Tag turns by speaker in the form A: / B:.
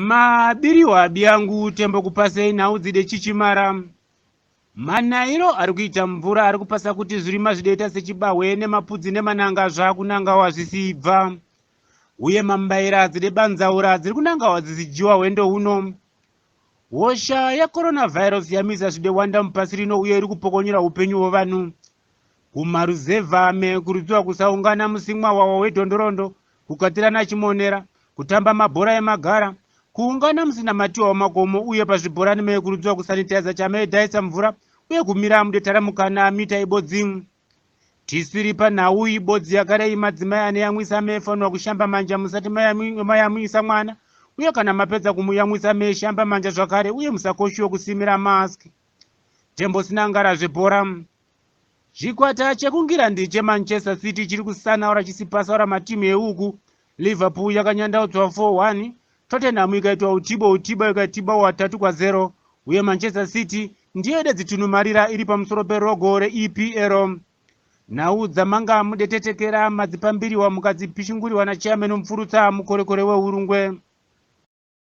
A: Mabiriwa abiyangu tembo kupasei nhau dzide chichimara. Manairo ari kuita mvura ari kupasa kuti zvirima zvidoita sechibahwe nemapudzi nemananga zvakunangawa zvisibva. Uye mambaira dzide banzaura dziri kunangawa dzisijiwa hwendo huno. Hosha yecoronavirus yamisa zvidewanda mupasi rino uye iri kupokonyora upenyu hwevanhu. Kumaruzevha mekurudzirwa kusaungana musimwa wawa wedhondorondo, kukatirana chimonera, kutamba mabhora emagara, kuungana musina matiwa wamakomo uye pazvibhorani mekurudzirwa kusanitiza chamaedhaisa mvura uye kumira mudetaramukana mita ibodzi. Tisiri panhau ibodzi yakarei madzimai aneyamwisa mefanirwa kushamba manja musati mayamwisa mwana uye kana mapedza kumuyamwisa meshamba manja zvakare uye musakoshiwe kusimira mask. Tembo Sinangara zvebhora. Chikwata chekungirandi cheManchester City chiri kusanaura chisipasaura matimu euku. Liverpool yakanyandaudzwa 4-1, Tottenham ikaitwa utibo utibo ikatiba watatu kwa0 uye Manchester City ndiyo yededzitunhumarira iri pamusoro perogo reEPL. Nhau dzamanga mudetetekera madzipambiriwa mukadzipishinguriwa nachairman Mupfurutsa mukorekore weHurungwe.